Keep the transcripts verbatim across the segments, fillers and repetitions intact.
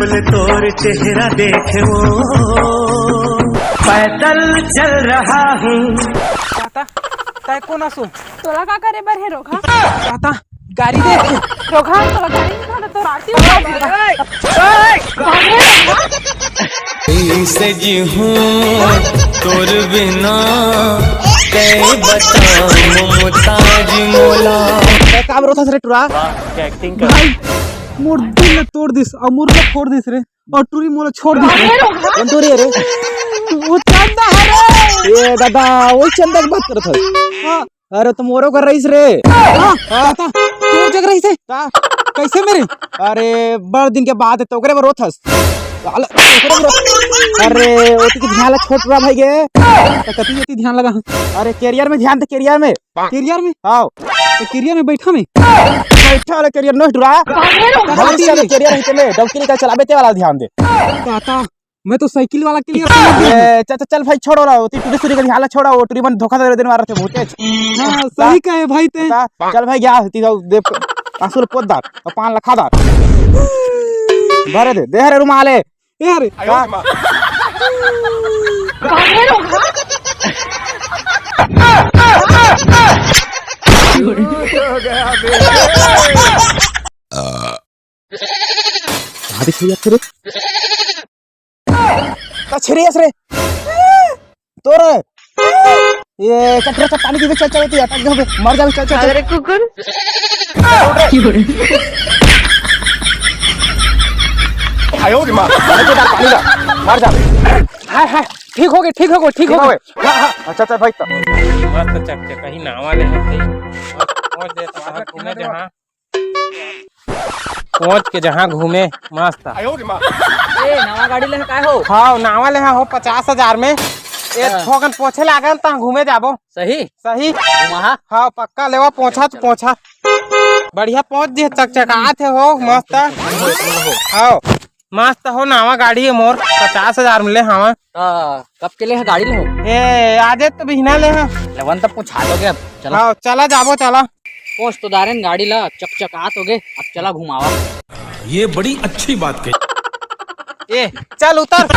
बोले तोर चेहरा देखे वो पैदल चल रहा हूँ। ताता, तै कोन असो? तोला का करे बर हे रोगहा? ताता, गाड़ी दे। रोगहा, तोला गाड़ी नहीं खाना, तो आरती उतार दे। से जी हूँ तोर बिना, कई बताऊँ मुमताज मोला। तै काम रोथस रे टुरा? वाह, क्या एक्टिंग कर। भाई, मोर दिल ला तोड़ दिस, अउ मोर ला फोड़ दिस रे, अउ टुरी मोला छोड़ दिस रे। कौन टुरी है रे? वो चंदा है रे। ए दादा, वो चंदा की बात करत हस? हाँ। अरे, तो मोरो कर रहीस रे। हाँ, हाँ। ताता, तोर जग रहीस हे? का? कैसे मेरे? अरे, बड़ दिन के बाद है, तो ओकरे बर रोथस। साला, ओकरे बर रोथस। अरे, ओती के ध्यान ला छोड़ टुरा भाई गे। तो कती ओती ध्यान लगा। अरे, career में ध्यान दे, career में। Career में? हाँ। तो career में बैठा में? बैठा वाला career नोहे टुरा। भविष्य में career है तेमे, डौकी निकाल चलाबे ते वाला ध्यान दे। ताता, मैं तो साइकिल वाला के लिए ए, चल, चल, चल भाई, छोड़ो ना, ओती टुरी सुरी के ध्यान ला छोड़ा, वो टुरी मन धोखा दे देने वाला थे, भूते। हाँ, सही कहे भाई ते। बता, चल भाई, गया, ती जाओ, दे, आंसू ले पोत दार, अउ पान ला खा दार। भरे दे, दे रे रुमाल है। ए रे। का? हाथ छुई जाथे रे। का छेरियस रे? तोर। ये चल, चल, चल, पानी पीबे, चल, चल, तू अटक गए, मर जाबे, चल, चल, चल। अरे कुकुर। आयो रे माँ, अरे तू डाल पानी ला, मर जाबे। हाय, हाय, ठीक हो गए, ठीक हो गए, ठीक ठीक हो गए। हाँ, हाँ। अच्छा, अच्छा, भाई, तो। मस्त चकचक, कहीं नावा ले भाई। मस्त पहुंच देता है, घूमे जहाँ। पहुंच के जहाँ घूमे, मस्त। ए, नवा गाड़ी ले काय हो? हाँ, नवा ले हो पचास हजार में। ए, हाँ। थोकन पोछे लागन त घूमे जाबो। सही? सही। घुमाहा? हाँ, पक्का लेवा, पोछा तो पोछा। बढ़िया पहुंच दिए, चकचकात है हो, मस्त। हाँ, मस्त हो, नवा गाड़ी है मोर, पचास हजार में ले हवा। हाँ, कब के ले है गाड़ी ले हो? ए, आजे तो बिहना ले है। लेवन तो पूछा दोगे अब, चला। हाँ, चला जाबो, चला। पोंछ तो दारेन गाड़ी ला, चकचकात होगे, अब चला घुमावा। ये बड़ी अच्छी बात कही। ए, चल उतर, उतर,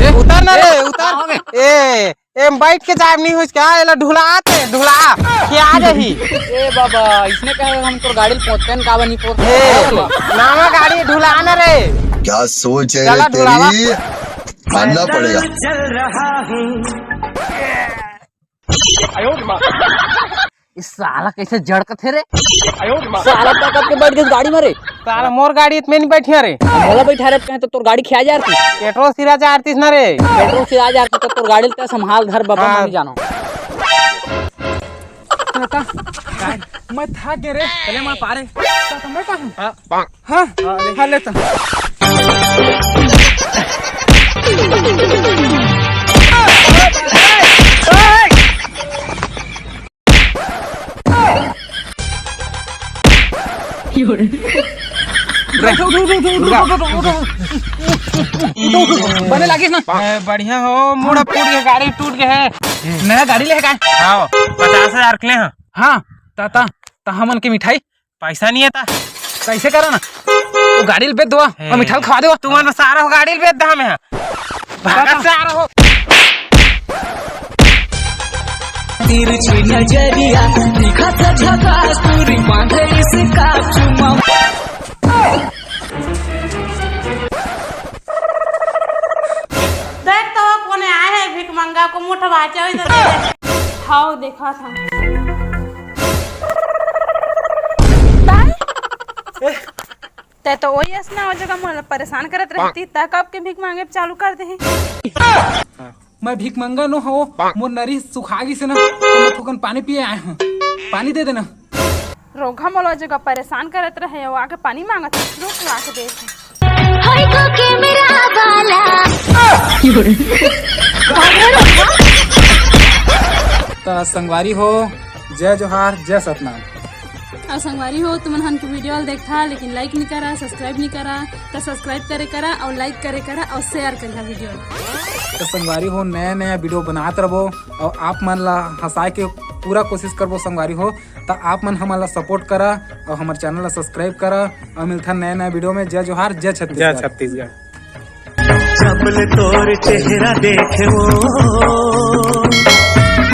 ए, उतर ना रे, ए, उतर। का होगे? ए, ए, बैठ के जाए नहीं होइस क्या? एला ढुलाते, ढुला, के आ जाही। ए बाबा, इसने कहे हम तोर गाड़ी ल पोतते हैं, का बनी पोत? ए, नावा गाड़ी ढुला ना रे। क्या सोच है चला रे ढुलावा। तेरी? मानना पड़ेगा। चल रहा हूँ। इस साला कैसे जड़कथे रे? साला तक के बैठ गए गाड़ी में रे। साला मोर गाड़ी में नहीं बैठिया रे। अब मोला बैठा रे, कहे तो तोर गाड़ी खिया जा रही। पेट्रोल सिरा जा रही ना रे। पेट्रोल सिरा जा रही तो तोर गाड़ी ल संभाल धर बाबा, हाँ। मैं नहीं जानो। काका, मैं थक गए रे। चले मैं पारे। काका, मैं कहूँ? हाँ। हाँ, हाँ, ले। हाँ, लेता। उठ, उठ, उठ, उठ, उठ, उठ, उठ, उठ। बने लागिस ना? ए, बढ़िया हो, मुड़ फूट गए, गाड़ी टूट गए है। नया गाड़ी ले का? हाँ, पचास हजार के ले हाँ। हाँ, ताता, ता हमन के मिठाई? पैसा नहीं है ता। कैसे करा ना? वो गाड़ी ल बेच दो हे। और मिठाई खवा दो। तुमन सारा हो गाड़ी ल बेच दो हमें। भागा सारा हो। तिरछी नजरिया दिखत झकास, पूरी बांधे इसका चुमा। देख तो कोने आए हैं भिख मंगा को मुठवा चाहे तो। हाव देखा था। तै तो वही असना हो जगह मोला परेशान करत रहती, तै कब के भीख मांगे चालू कर दे। मैं भीख मंगा नो हो, मोर नरी सुखा गिस ना, तो मैं थोकन पानी पिए आए हूँ, पानी दे देना। रोगहा मोला जगह परेशान करत रहे, वो आके पानी मांगत हे, रुक ला के दे। हाय को के मेरा वाला। त संगवारी हो, जय जोहार, जय सतनाम। अउ संगवारी हो, तुमन हन के video ल देखथा, लेकिन like नहीं करा, subscribe नहीं करा, त subscribe करे करा अउ like करे करा अउ share करा video ल। त संगवारी हो, नया नया video बनात रबो अउ आप मन ला हंसाए के पूरा कोशिश करबो संगवारी हो। त आप मन हमन ला सपोर्ट करा और हमर चैनल ला सब्सक्राइब करा और मिलथन नया नया वीडियो में। जय जोहार, जय जय छत्तीसगढ़। छत्तीसगढ़। जब ले तोर चेहरा देखे वो